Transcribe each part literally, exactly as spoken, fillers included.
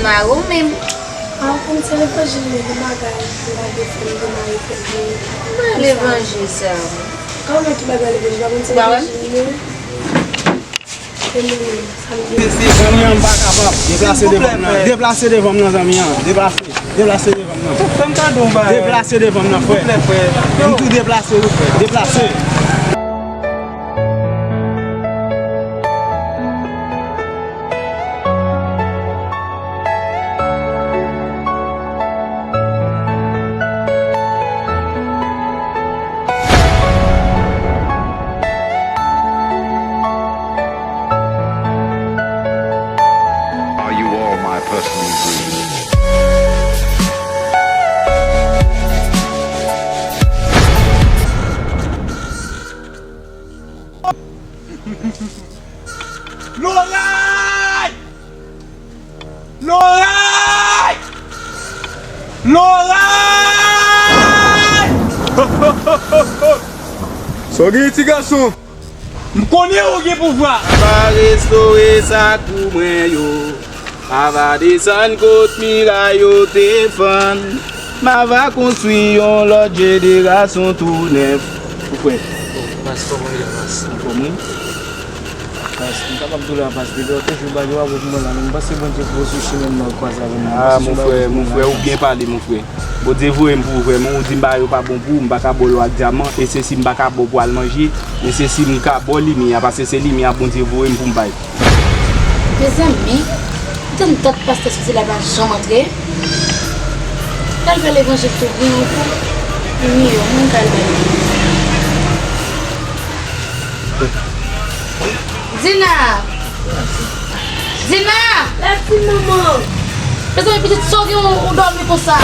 Mari w menm. A, ou konn se levanjil li, li bagay, li bagay fè m demare fèt li. Levanjil sa. Kòman ki bagay levanjil? Ou pa konn se levanjil li? Se mwen menm, sa m di. Zanmi an, m pa kapab. Deplase devan m nan. Deplase devan m nan, zanmi an. Deplase. Deplase devan m nan. Fè m kado yon bagay. Deplase devan m nan, frè. Silvouplè, frè. M tou deplase wi, frè. Deplase. Are you all my personal dreams? Loray! Loray! Loray! Sa w genyen, ti gason? M konnen ou gen pouvwa. M a restore sa k pou mwen yo. M a va desann kot miray yo te fann. M a va konstwi yon lòt jenerasyon tou nèf. Ou kwè? Pas, kòman w ye, Pas? Anfòm, wi. Pas, m kapab di w la, Pas, depi w te jou bagay w ap wè pou mwen la, men m panse Bondye voye sou chimen m nan, l kwaze avè m nan. Ah, mon frè, mon frè, ou byen pale, mon frè. Bondye voye m pou ou, frè, men ou di m bagay yo pa bon pou ou, m pa ka ba w lò ak dyaman, e se si m pa ka ba w pou al manje, men se si m ka ba w limyè a, paske se limyè a Bondye voye m pou m bay. Mezanmi, m tann dat pastè soti la, pa janm antre. L al fè levanjil tou byen ankò. Wi, yo, mwen ka al bay. Dina! Dina! Mèsi, manman! Mezanmi, pitit, sa w gen, ou, ou dòmi konsa?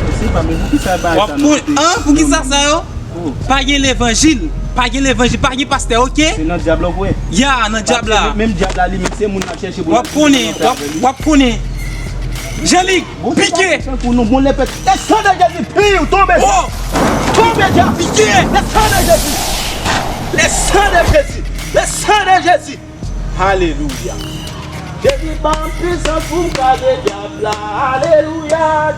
Mèsi, pa, men poukisa bagay sa nou fè? W ap pou, an, poukisa sa yo? Oh. Pa gen levanjil, pa gen levanjil, pa gen pastè, oke? Se nan dyab la w kwè? Ya, nan dyab la. Paske menm dyab la li menm se moun l ap chèche pou l al tounen anfè avè li. W ap konnen, w ap, w ap konnen. Jeanlic, pike! Tankou nou, bon, lè pèt, le sang de Jésus, pire, tonbe. Oh! Tonbe, dyab! Pike! Le sang de Jésus! Le sang de Jésus! Le sang de Jésus! Alelouya. Jezi ban m pisans pou m kraze dyab la. Alelouya.